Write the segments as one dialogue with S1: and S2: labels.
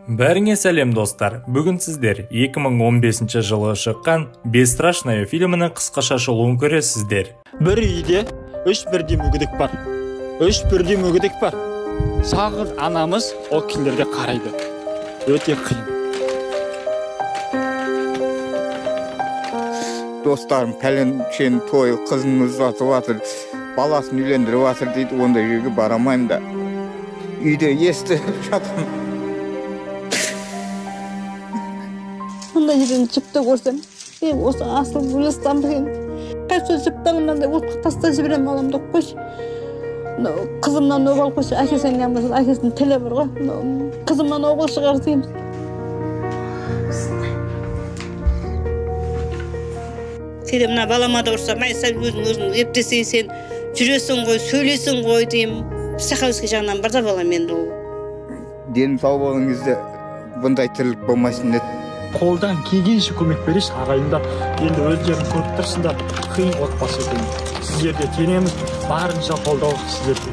S1: Бәріңе сәлем достар. Бүгін сіздер 2015 жылы шыққан Бесстрашная фильмінің қысқаша шолуын көресіздер.
S2: Бір үйде үш бірдей мүгедек бар. Үш бірдей мүгедек бар. Жалғыз анамыз ол кісілерге қарайды. Өте қиын.
S3: Достарым пәленшенің тойы, қызын ұзатып жатыр, баласын үйлендіріп жатыр дейді, ондай жерге бара алмаймын да. Үйде естіп жатырмын.
S4: Мұндай жерден жіпті көрсем, мен осы асылып өле деген. Қайсы жіптің мынандай отқа тастап жіберемін баламды, қойшы. Қызымнан обал қойшы, әкесінен болса, әкесінің тілі бар ғой. Қызымнан обал шығар дейміз. Кейде мына балама да ұрсам, ай сен өзің ептесең, сен жүресің ғой, сөйлесің ғой деймін. Психологический жағынан бар да балам енді ол.
S3: Денім сау болған кезде бұндай тірлік болмайсың деді.
S2: Қолдан келгенше көмек берейінші ағайындар. Енді өздерің көріп тұрсыңдар, қиын отбасы екенін. Сіздерге сенеміз, барынша қолдау сіздерге.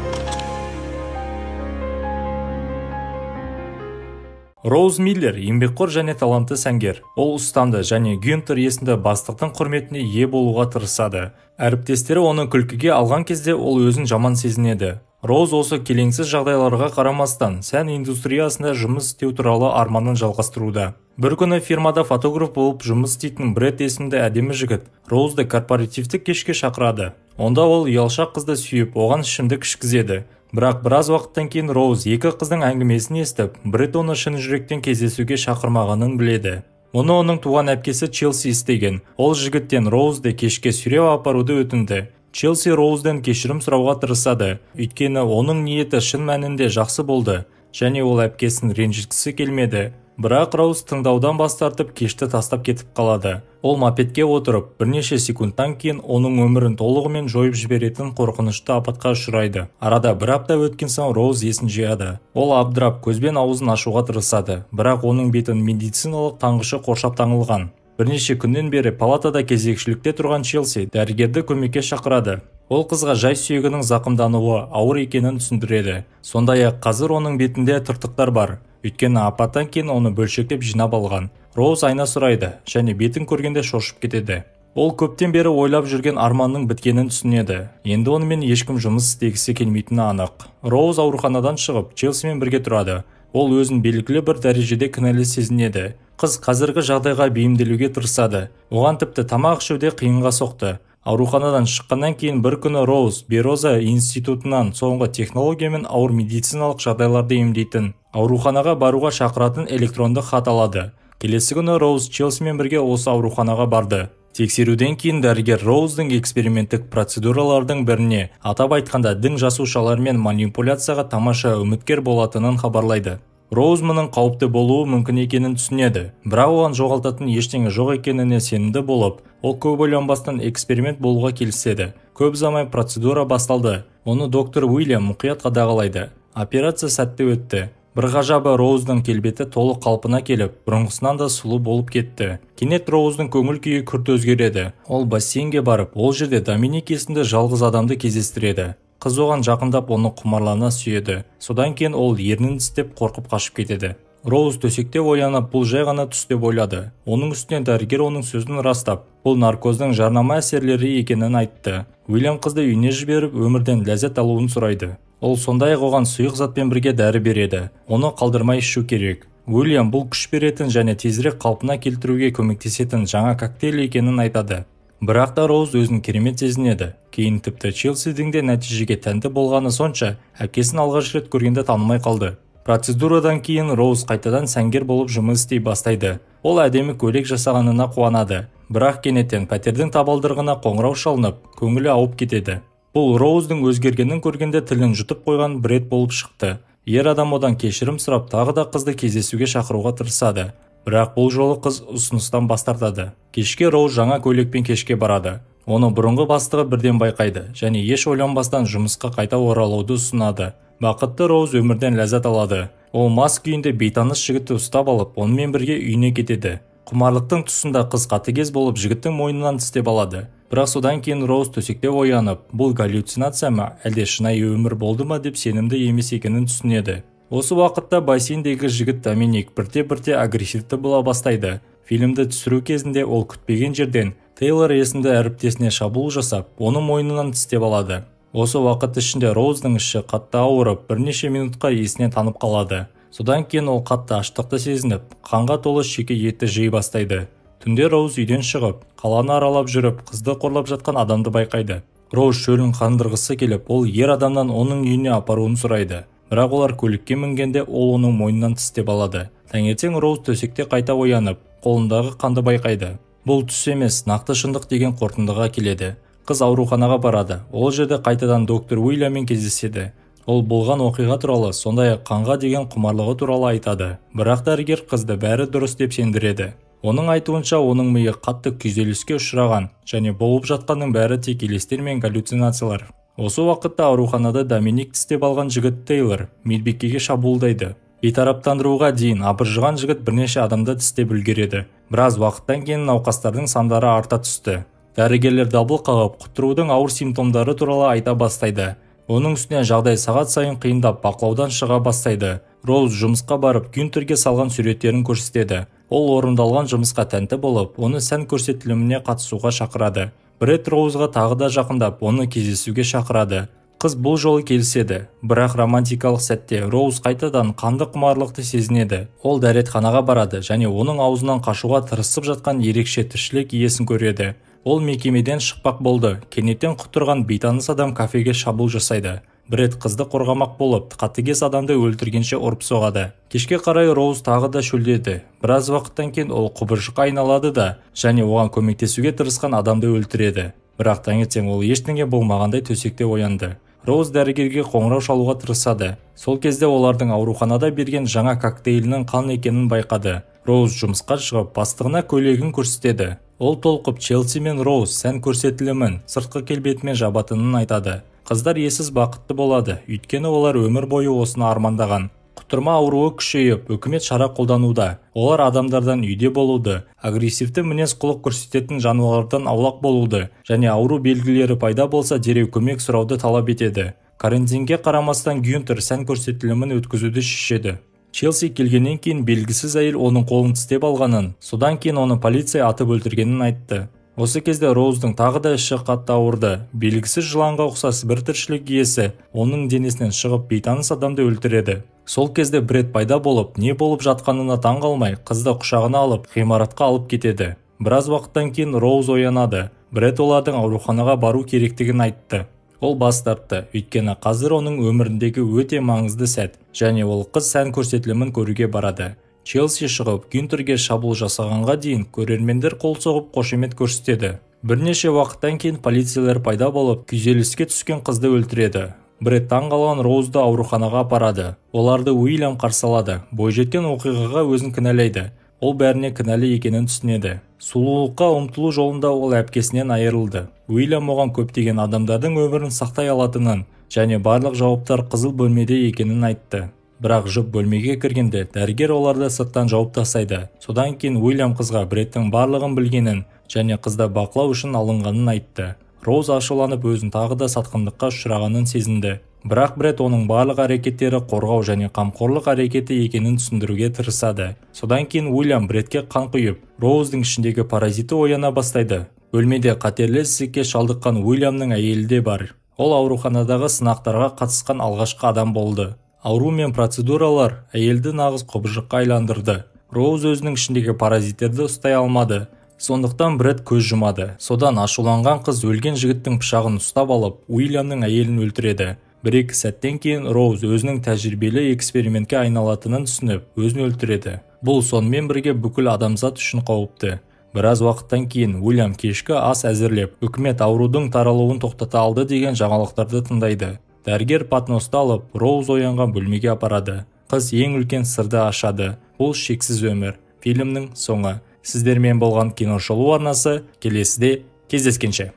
S1: Роуз Миллер еңбекқор және талантты сәнгер. Ол ұстамды және Гюнтер есімді бастықтың құрметіне ие болуға тырысады. Әріптестері оны күлкіге алған кезде ол өзін жаман сезінеді. Роуз осы келеңсіз жағдайларға қарамастан сән индустриясында жұмыс істеу туралы арманын жалғастыруда. Бір күні фирмада фотограф болып жұмыс істейтін Брэд есімді әдемі жігіт Роузды корпоративтік кешке шақырады. Онда ол ұялшақ қызды сүйіп, оған ішімдік ішкізеді. Бірақ біраз уақыттан кейін Роуз екі қыздың әңгімесін естіп, Брэд оны шын жүректен кездесуге шақырмағанын біледі. Мұны оның туған әпкесі Челси істеген. Ол жігіттен Роузды кешке сүйреп апаруды өтінді. Челси Роузден кешірім сұрауға тырысады, өйткені оның ниеті шын мәнінде жақсы болды, және ол әпкесін ренжіткісі келмеді. Бірақ Роуз тыңдаудан бас тартып, кешті тастап кетіп қалады. Ол мопедке отырып, бірнеше секундтан кейін оның өмірін толығымен жойып жіберетін қорқынышты апатқа ұшырайды. Арада бір апта өткен соң Роуз есін жияды. Ол абдырап, көзбен аузын ашуға тырысады, бірақ оның бетін медициналық таңғышы қоршап таңылған. Бірнеше күннен бері палатада кезекшілікте тұрған Челси дәрігерді көмекке шақырады. Ол қызға жай сүйегінің зақымдануы ауыр екенін түсіндіреді. Сондай-ақ қазір оның бетінде тыртықтар бар. Өйткені апаттан кейін оны бөлшектеп жинап алған. Роуз айна сұрайды және бетін көргенде шошып кетеді. Ол көптен бері ойлап жүрген арманның біткенін түсінеді. Енді онымен ешкім жұмыс істегісі келмейтіні анық. Роуз ауруханадан шығып, Челсимен бірге тұрады. Ол өзін белгілі бір дәрежеде кінәлі сезінеді. Қыз қазіргі жағдайға бейімделуге тырысады. Оған тіпті тамақ ішу де қиынға соқты. Ауруханадан шыққаннан кейін бір күні Роуз Бероза институтынан соңғы технологиямен ауыр медициналық жағдайларды емдейтін ауруханаға баруға шақыратын электронды хат алады. Келесі күні Роуз Челсимен бірге осы ауруханаға барды. Тексеруден кейін дәрігер Роуздың эксперименттік процедуралардың біріне, атап айтқанда дің жасушаларымен манипуляцияға тамаша үміткер болатынын хабарлайды. Роуз мұның қауіпті болуы мүмкін екенін түсінеді, бірақ оған жоғалтатын ештеңе жоқ екеніне сенімді болып, ол көп ойланбастан эксперимент болуға келіседі. Көп ұзамай процедура басталды. Оны доктор Уильям мұқият қадағалайды. Операция сәтті өтті. Бір ғажабы, Роуздың келбеті толық қалпына келіп, бұрынғысынан да сұлу болып кетті. Кенет Роуздың көңіл күйі күрт өзгереді. Ол бассейнге барып, ол жерде Доминик есімді жалғыз адамды кездестіреді. Қыз оған жақындап, оны құмарлана сүйеді. Содан кейін ол ернін тістеп қорқып қашып кетеді. Роуз төсекте оянып, бұл жай ғана түс деп ойлады. Оның үстіне дәрігер оның сөзін растап, бұл наркоздың жарнама әсерлері екенін айтты. Уильям қызды үйіне жіберіп, өмірден ләззат алуын сұрайды. Ол сондай-ақ оған сұйық затпен бірге дәрі береді. Оны қалдырмай ішу керек. Уильям бұл күш беретін және тезірек қалпына келтіруге көмектесетін жаңа коктейль екенін айтады. Бірақ та Роуз өзін керемет сезінеді. Кейін тіпті Челсидің де нәтижеге тәнті болғаны сонша, әпкесін алғаш рет көргенде танымай қалды. Процедурадан кейін Роуз қайтадан сәнгер болып жұмыс істей бастайды. Ол әдемі көйлек жасағанына қуанады. Бірақ кенеттен пәтердің табалдырығына қоңырау шалынып, көңілі ауып кетеді. Бұл Роуздың өзгергенін көргенде тілін жұтып қойған Брэд болып шықты. Ер адам одан кешірім сұрап, тағы да қызды кездесуге шақыруға тырысады. Бірақ бұл жолы қыз ұсыныстан бас тартады. Кешке Роуз жаңа көйлекпен кешке барады. Оны бұрынғы бастығы бірден байқайды және еш ойланбастан жұмысқа қайта оралуды ұсынады. Бақытты Роуз өмірден ләззат алады. Ол мас күйінде бейтаныс жігітті ұстап алып, онымен бірге үйіне кетеді. Құмарлықтың тұсында қыз қатыгез болып жігіттің мойнынан тістеп алады. Бірақ содан кейін Роуз төсекте оянып, бұл галлюцинация ма, әлде шынайы өмір болды ма деп сенімді емес екенін түсінеді. Осы уақытта бассейндегі жігіт Доминик бірте-бірте агрессивті бола бастайды. Фильмді түсіру кезінде ол күтпеген жерден Тейлор есімді әріптесіне шабуыл жасап, оны мойнынан тістеп алады. Осы уақыт ішінде Роуздың іші қатты ауырып, бірнеше минутқа есінен танып қалады. Содан кейін ол қатты аштықты сезініп, қанға толы шикі етті жей бастайды. Түнде Роуз үйден шығып, қаланы аралап жүріп, қызды қорлап жатқан адамды байқайды. Роуз шөлін қандырғысы келіп, ол ер адамнан оның үйіне апаруын сұрайды. Бірақ олар көлікке мінгенде ол оның мойнынан тістеп алады. Таңертең Роуз төсекте қайта оянып, қолындағы қанды байқайды. Бұл түс емес, нақты шындық деген қорытындыға келеді. Қыз ауруханаға барады. Ол жерде қайтадан доктор Уильяммен кездеседі. Ол болған оқиға туралы, сондай-ақ қанға деген құмарлығы туралы айтады. Бірақ дәрігер қызды бәрі дұрыс деп сендіреді. Оның айтуынша, оның миы қатты күйзеліске ұшыраған және болып жатқанның бәрі тек елестер мен галлюцинациялар. Осы уақытта ауруханада Доминик тістеп алған жігіт Тейлор медбикеге шабуылдайды. Бейтараптандыруға дейін абыржыған жігіт бірнеше адамды тістеп үлгереді. Біраз уақыттан кейін науқастардың сандары арта түсті. Дәрігерлер дабыл қағып, құтырудың ауыр симптомдары туралы айта бастайды. Оның үстіне жағдай сағат сайын қиындап, бақылаудан шыға бастайды. Роуз жұмысқа барып, Гюнтерге салған суреттерін көрсетеді. Ол орындалған жұмысқа тәнті болып, оны сән көрсетіліміне қатысуға шақырады. Брэд Роузға тағы да жақындап, оны кездесуге шақырады. Қыз бұл жолы келіседі, бірақ романтикалық сәтте Роуз қайтадан қанды құмарлықты сезінеді. Ол дәретханаға барады және оның аузынан қашуға тырысып жатқан ерекше тіршілік иесін көреді. Ол мекемеден шықпақ болды. Кенеттен құтырған бейтаныс адам кафеге шабуыл жасайды. Брэд қызды қорғамақ болып, қатыгез адамды өлтіргенше ұрып соғады. Кешке қарай Роуз тағы да шөлдеді. Біраз уақыттан кейін ол құбыжыққа айналады да, және оған көмектесуге тырысқан адамды өлтіреді. Бірақ таңертең ол ештеңе болмағандай төсекте оянды. Роуз дәрігерге қоңырау шалуға тырысады. Сол кезде олардың ауруханада берген жаңа коктейлінің қан екенін байқады. Роуз жұмысқа шығып, бастығына көйлегін көрсетеді. Ол толқып Челси мен Роуз сән көрсетілімін сыртқы келбетімен жабатынын айтады. Қыздар есіз бақытты болады, өйткені олар өмір бойы осыны армандаған. Құтырма ауруы күшейіп, үкімет шара қолдануда. Олар адамдардан үйде болуды, агрессивті мінез-құлық көрсететін жануарлардан аулақ болуды және ауру белгілері пайда болса дереу көмек сұрауды талап етеді. Карантинге қарамастан Гюнтер сән көрсетілімін өткізуді шешеді. Челси келгеннен кейін белгісіз әйел оның қолын тістеп алғанын, содан кейін оны полиция атып өлтіргенін айтты. Осы кезде Роуздың тағы да іші қатты ауырды. Белгісіз жыланға ұқсас бір тіршілік иесі оның денесінен шығып бейтаныс адамды өлтіреді. Сол кезде Брэд пайда болып, не болып жатқанына таң қалмай, қызды құшағына алып, ғимаратқа алып кетеді. Біраз уақыттан кейін Роуз оянады. Брэд олардың ауруханаға бару керектігін айтты. Ол бас тартты, өйткені қазір оның өміріндегі өте маңызды сәт, және ол қыз сән көрсетілімін көруге барады. Челси шығып, Гюнтерге шабуыл жасағанға дейін көрермендер қол соғып қошемет көрсетеді. Бірнеше уақыттан кейін полициялар пайда болып, күйзеліске түскен қызды өлтіреді. Брэд таң қалған Роузды ауруханаға апарады. Оларды Уильям қарсы алады. Бойжеткен оқиғаға өзін кінәлайды. Ол бәріне кінәлі екенін түсінеді. Сұлулыққа ұмтылу жолында ол әпкесінен айырылды. Уильям оған көптеген адамдардың өмірін сақтай алатынын және барлық жауаптар қызыл бөлмеде екенін айтты. Бірақ жұп бөлмеге кіргенде дәрігер оларды сырттан жауып тастайды. Содан кейін Уильям қызға Брэдтің барлығын білгенін және қызды бақылау үшін алынғанын айтты. Роуз ашуланып өзін тағы да сатқындыққа ұшырағанын сезінді. Бірақ Брэд оның барлық әрекеттері қорғау және қамқорлық әрекеті екенін түсіндіруге тырысады. Содан кейін Уильям Брэдке қан құйып, Роуздың ішіндегі паразиті ояна бастайды. Бөлмеде қатерлі ісікке шалдыққан Уильямның әйелі де бар. Ол ауруханадағы сынақтарға қатысқан алғашқы адам болды. Ауру мен процедуралар әйелді нағыз құбыжыққа айландырды. Роуз өзінің ішіндегі паразиттерді ұстай алмады. Сондықтан Брэд көз жұмады. Содан ашуланған қыз өлген жігіттің пышағын ұстап алып, Уильямның әйелін өлтіреді. Бір-екі сәттен кейін Роуз өзінің тәжірибелі экспериментке айналатынын түсініп, өзін өлтіреді. Бұл сонымен бірге бүкіл адамзат үшін қауіпті. Біраз уақыттан кейін Уильям кешкі ас әзірлеп, үкімет аурудың таралуын тоқтата алды деген жаңалықтарды тыңдайды. Дәрігер патносты алып, Роуз оянған бөлмеге апарады. Қыз ең үлкен сырды ашады. Бұл шексіз өмір. Фильмнің соңы. Сіздермен болған Киношолу арнасы. Келесіде кездескенше.